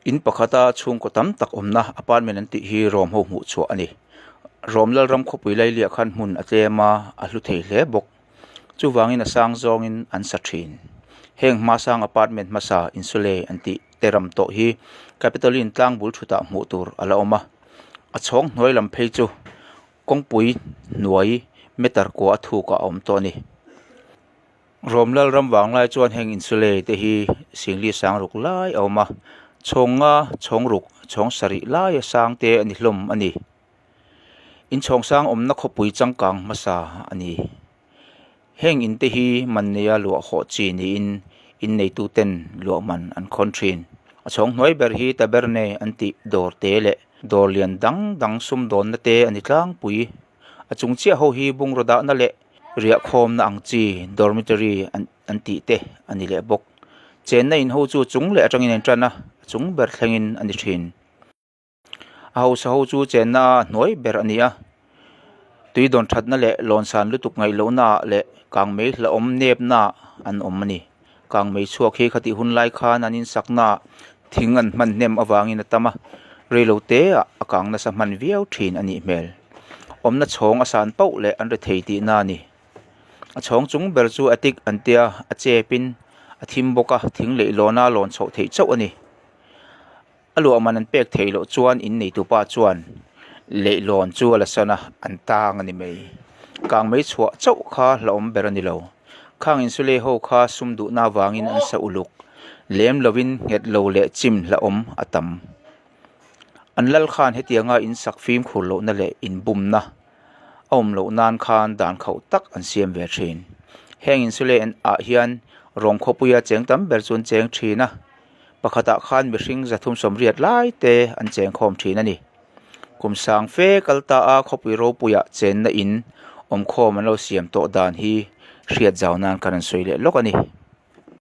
In pakhata chhungkaw tam tak awmna apartment an tih hi Rom ho hmuh chhuah a ni. Rom Lalram khawpui lailiah khan hmun a tlem a, a hlu thei hle bawk. Chuvangin a sang zawngin an sa thin. Heng hmasang apartment hmasa insule an tih te ram tawh hi Capitoline tlang bul thutah hmuh tur a la awm a. A chhawng hnuai lam phei chu kawngpui hnuai meter kua a thukah a awm tawh a ni. Rom Lalram vang lai chuan heng insule te hi singli sang ruk lai a awm a, chhawng nga, chhawng ruk, chhawng sarih laia sang te a ni hlawm a ni. Inchhawng sang awmna khawpui changkang hmasa a ni. Heng in te hi man neia luah hawh chi niin in neitu ten luah man an khawn thin. A chhawng hnuai ber hi taberne an tih dawr te leh dawr lian dang dang sumdawnna te a ni tlangpui. A chung chiah ho hi bungraw dahna leh riahkhawmna ang chi dormitory an an tih te a ni leh bawk. Chenna in ho chu chung leh atangin an tan a, a chung ber thlengin a ni thin. A hausa ho chu chenna a hnuai ber a ni a, tui dawn thatna leh lawn san lutuk ngaih lohna ah leh kangmei hlauhawm nepna ah an awm a ni. Kangmei chhuak hi khatih hun lai khan an insakna ah thing an hman hnem avangin a tam a, reilo te ah a kang nasa hman viau thin a nih hmel. Awmna chhawng a san pauh leh an rethei tihna a ni. A chhawng chung ber chu attic an tia a chep in a thim bawk a, thing leh lawna lawn chhoh theih chauh a ni. A luah man an pek theih loh chuan in neitupa chuan leihlawn chu a la san a, an tang a ni mai. Kangmei chhuah chauh kha hlauhawm ber a ni lo. Khang insule ho kha sum duhna avangin an sa uluk lem lovin nghet lo leh chim hlauhawm a tam. An lal khan hetianga in sak fimkhur lohna leh inbumna a awm loh nan khan dan khauh tak an siam ve thin. Heng insule ah hian rawng khawpuia cheng tam ber chu an cheng thin a. Pakhatah khan mihring 380 lai te an cheng khawm thin a ni. Kum sang fe kal ta a khawpui ropuiah chenna in awmkhawm an lo siam tawh dan hi hriat zau nan khan an sawi leh lawk a ni.